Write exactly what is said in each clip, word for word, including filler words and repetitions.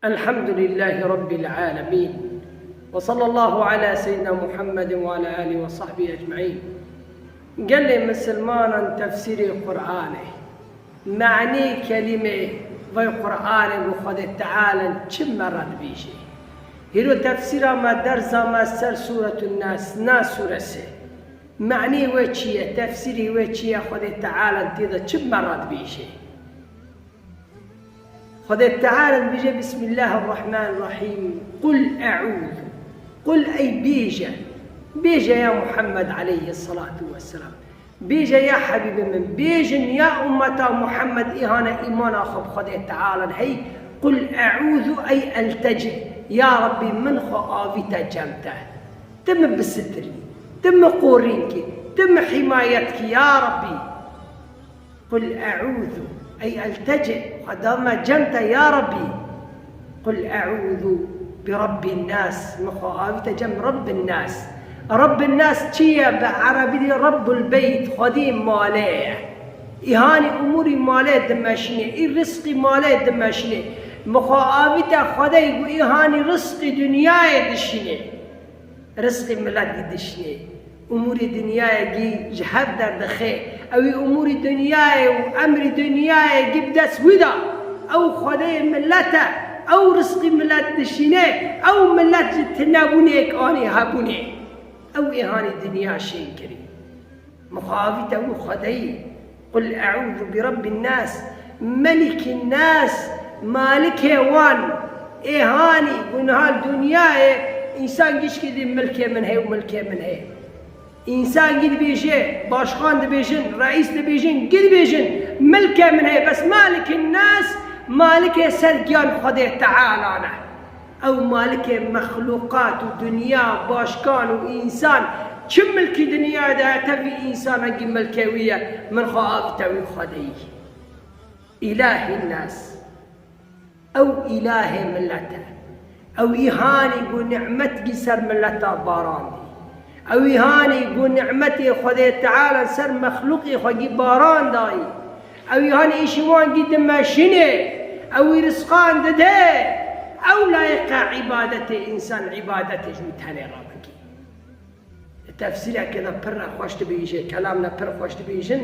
Elhamdülillahî Rabbil alemin. Ve sallallahu ala seyyidina Muhammedin ve ala alihi ve sahbihi ecmaîn. Gelê misilmanan tefsîrê Qur'anê. Manî kelîmê vay Qur'anê bi Xwedê Teala çi me re dibêje. Hîro tefsîra me derza me ser Sûretun Nas, Nas sûresi. Manî we çi ye, tefsîrî we çi ye, Xwedê Teala tê de çi me re dibêje. Xwedê Teala dibêje, Bismillahirrahmanirrahîm. Qul e'ûzu. Qul ey bêje. Bêje ya Muhammed aleyhissalatu vesselam. Bêje ya Habîbê min. Bêjin ya ummeta Muhammed, îhane îmana xwe bi Xwedê Teala hey. Qul e'ûzu ey elteci. Ya Rabbî min xwe avîte cem te. Tu min bisitirî. Tu min qorîn kî. Tu min hîmayet kî ya Rabbî. Qul e'ûzu, ey elteci, Xweda me cem te ya Rabbî. Qul e'ûzu bi Rabbin nas, min xwe avîte cem Rabbin nas. Rabbin nas çi ye? Bi erebî dî Rabbul beyt, Xwedî malê ye. Îhanî umûrî malê dimeşînê, î rizqî malê dimeşînê. Min xwe avîte Xwedê ku îhanî rizqî dinyayê dişînê. Rizqî milet gî dişînê. Umûrî dinyayê gî ji hev derdixe. Ew ê umûrî dinyayê û emrî dinyayê gî bi dest wî da. Ew Xwedê milet e. Ew rizqî milet dişîne. Ew milet ji tinebûnê anî hebûnê. Ew ê hanî dinya şên kirî. Mixabîte wî Xwedeyî. Qul e'ûzu bi Rebbin nas, Melikîn nas, Malikê wan, ê hanî, gunhal dinyayê, însan gişkî dî milkê min heye û milkê min heye. Însan gî dibêje, başkan dibêjin, reîs dibêjin, gî dibêjin, milkê min heye, bes Malikîn nas, Malikê ser giyan Xwedê Teala ne. Ew malikê mexlûqat û dinya, başkan û însan, çi milkî dinyayê de heye, tevî însana gî milkê wî ye, min xwe avîte wî Xwedeyî. Îlahî nas. Ew îlahê milet e. Ew îhanî ku nimet gî ser mileta barandî. Ew îhanî ku nimetê Xwedê Teala ser mexlûqê xwe gî baran dayî. Ew îhanî îşî wan gî dimeşînê. Ew î rizqan dide. Ew layiqa îbadetê, însan îbadetê ji wî tenê re bikî. Tefsîreke de pir re xweş dibêje, kelam de pir xweş dibêjin.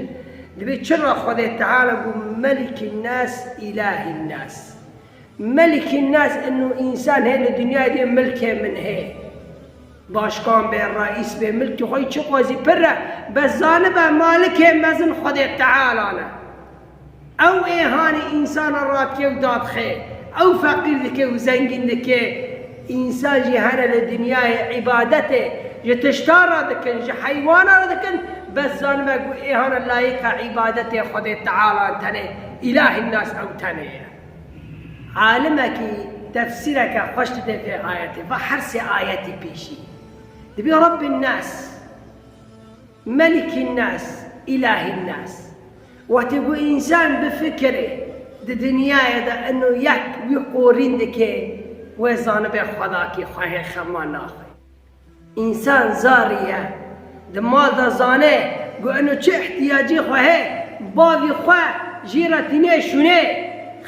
Dibê çira Xwedê Teala got, Melikî nas, îlahî nas. Melikî nas, ino însan hê li dinyayê dê milkê min hê. Başkan bê, reîs bê, milkê xwe yî çi xwezî pir e, bes zanibe Malikê mezin Xwedê Teala ne. Ew ê hanî însana radike û dadixe, ew feqîr dike û zengîn dike. Însan jî hene li dinyayê îbadetê ji tiştan re dikin, ji heywana re dikin, bes zanibe ku ê hane layiqa îbadetê Xwedê Teala tenê, îlahî nas ew tenê ye. Alimekî tefsîreke xweş dide vê ayetê, va her sê ayetî pêşî. Dibê Rebbin nas, Melikî nas, îlahî nas. Wextê ku însan bifikire di dinyayê de ino yek wî qorîn dike, wê zanibe Xwedakî xwe hê, xema naxwe. Însan zarî ye. Di mal de zane ku ino çi ihtiyacê xwe hê, bavî xwe jî re tîne şûne,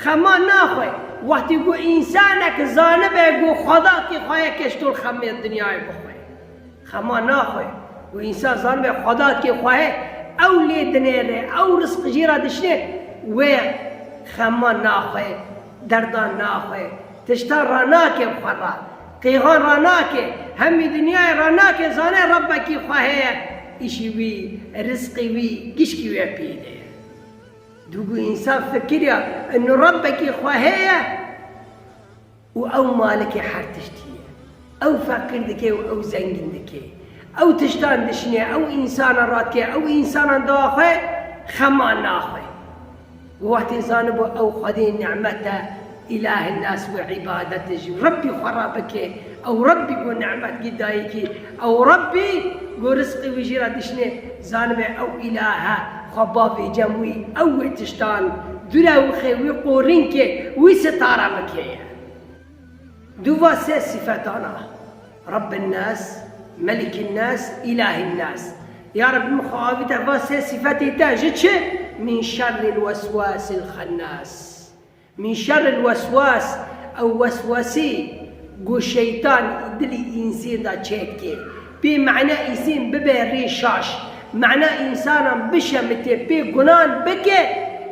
xema naxwe. Wextî ku însanek zanibe ku Xwedakî xwe hê, keştol xemê dinyayê bixwe. Xema naxwe. Û însan zanibe Xwedakê xwe hê, ew lê dinêre, ew rizq jî re dişine, wê xema naxwe, derdan naxwe, tiştan ranake bi xwe re, qêxan ranake, hemî dinyayê ranake, zane Rebbekî xwe heye, îşî wî, rizqî wî, gişkî wê pî de ye. Dû ku însan fikiriya, ino Rebbekî xwe heye, û ew malikê her tiştî ye. Ew feqîr dike û ew zengîn dike. Ew tiştan dişine, ew însana radike, ew însanan daxwe, xema naxwe. Wextê zanibû ew Xwedê nimet e, îlahê nas wê îbadetê ji Rebbî xwe re bike. Ew Rebbî ku nimet gî dayikî, ew Rebbî ku rizqê wî jî re dişine, zanibe ew îlahe xwe bavê cem wî, ew wê tiştan dûre wixe, wî qorîn ke, wî sitare bike ye. Du va sê sifetana. Rebbin nas, Melikîn nas, îlahîn nas. Ya Rebbi, min xwe avîte va sê sifetê te ji çi? Min şerril weswasil xennas. Min şerril weswas, Ew weswesî ku şeytan dilî însên de çêdike. Pê mane însên bibe rê şaş. Mane însanan bişemitê, pê gunan bike.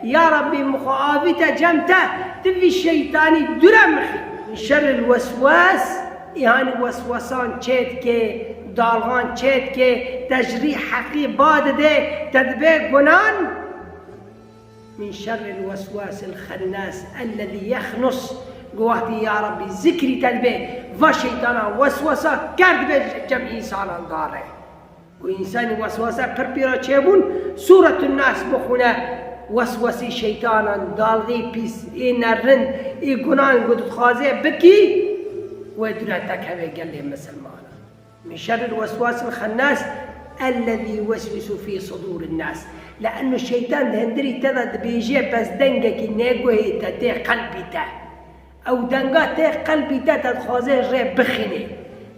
Ya Rabbî, min xwe avîte cem te, tu vî şeytanî dûre mixî. Min şerril weswas, îhanî weswesan çêdike, dalxan çêdike, te ji rî heqî ba dide, te dibe gunan. Min şerril weswasil xennas ellezî yexnus. Ku wextî ya Rabbî zikrî te dibe, va şeytana weswesa ker dibe cem însanan dare. Ku însanî weswese pir pê re çêbûn, Sûretun Nas bixwine, weswesî şeytanan, dalxî pîs, ê nerind, ê gunan ku tu dixwaze bikî, wê dûre te keve gelê misilmanan. Min şerril weswasil xennas ellezî yuweswisu fî sudûrin nas. Le'ennu şeytan di hindirî te de dibêje, bes dengekî neguhê te tê qelbî te. Ew denga tê qelbî te, te dixwaze rê bixînê.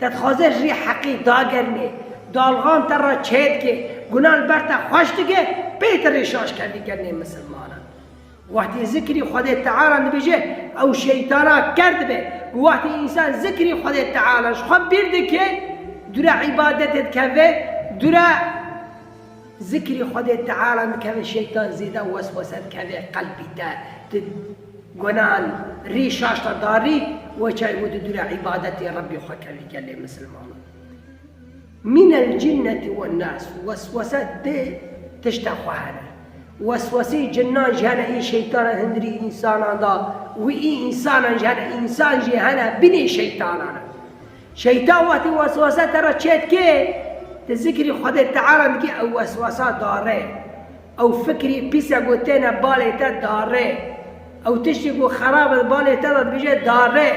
Te dixwaze ji rî heqî dagerinê. Dalxan te re çêdike, gunan ber te xweş dike, pê te rê şaş kevî gelê misilmanan. Wextî zikrî Xwedê Teala dibêje, ew şeytana ker dibe. Wextî însan zikrî Xwedê Teala ji xwe bîr dike, dûre îbadetê dikeve, dûre zikrî Xwedê Teala dikeve, şeytan zêde weswese dikeve qelbî te. Tu gunan rî şaş te darî, weçay û tu dûre îbadetê Rebbî xwe kevî gelê misilmanan. Minel cinneti wen nas, weswese di tişta xwe hene. Weswesê cinnan jî hene, î şeytanan hindirî însanan da, û î însanan jî hene, însan jî hene, binê şeytanan e. Şeytan wextî weswese te re çêdike, tu zikrî Xwedê Teala dikî, ew weswesa dare. Ew fikrî pîs e ku têne balê te dare. Ew tiştî ku xerab e balê te de dibêje dare.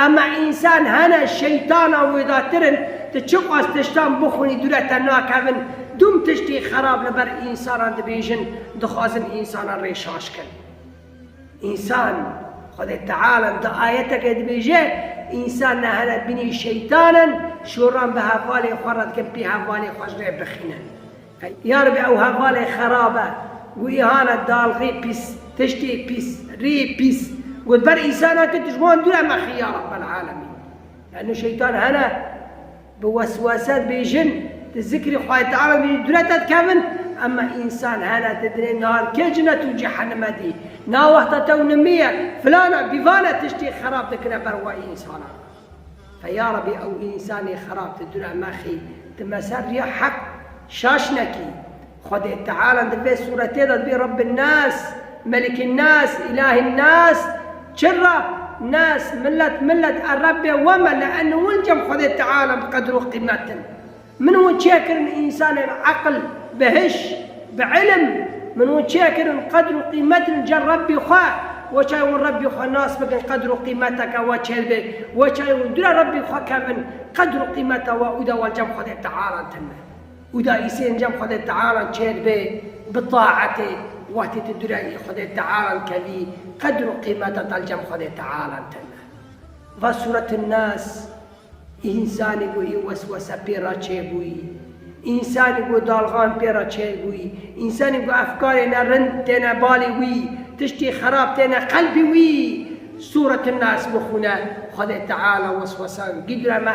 Ema însan hene şeytana wêdatir in, tu çiqas tiştan bixwînî dûre te nakevin. Dûm tiştî xerab li ber însanan dibêjin, dixwazin însanan rê şaş kin. Însan, Xwedê Teala di ayeteke dibêje, însan ne hene binî şeytan in, şoran bi hevalê xwe re dikin, pê hevalê xwe ji rê bixînin. Ya Rebî, ew hevalê xerab e, ku îhane dalxî pîs, tiştê pîs, rî pîs, ku di ber însana ke tu ji wan dûre mexî ya Rabbel Alemîn. Yanî şeytan hene bi weswese dibêjin, di zikrî Xwedê Teala dibêjin, dûre te dikevin, ema însan hene te dinê nahar kê cinet û cehenime dî. Na wexta te û nimiye, filana, bîvane tiştê xerab dikine ber we însanan. Fe ya Rebî, ew însanê xerab tu dûre mexî, tu me ser riya heq şaş nekî. Xwedê Teala di vê sûretê de dibê Rebbin nas, Melikîn nas, Îlahîn nas. Çira nas, millet, millet e Rebbê we me, li en win cem Xwedê Teala bi qedr û qîmet in. Min hûn çêkirin însanê bi eqil, bi hiş, bi ilim. Min hûn çêkirin qedr û qîmet in cem Rebbî xwe. Weçay hûn Rebbî xwe nas bikin, qedr û qîmeteke we çêdibe. Weçay hûn dûre Rebbî xwe kevin, qedr û qîmeta we û de we li cem Xwedê Teala tine. Û da îsên cem Xwedê Teala çêdibe bi taetê, wextê tu dûre Xwedê Teala kevî, qedr û qîmeta te li cem Xwedê Teala tine. Va Sûretun Nas, însanî ku î weswese pê re çêbûyî, însanî ku dalxan pê re çêbûyî, însanî ku efkarê nerind têne balê wî, tiştê xerab têne qelbê wî, Sûretun Nas bixwîne, Xwedê Teala weswesan gî dûre me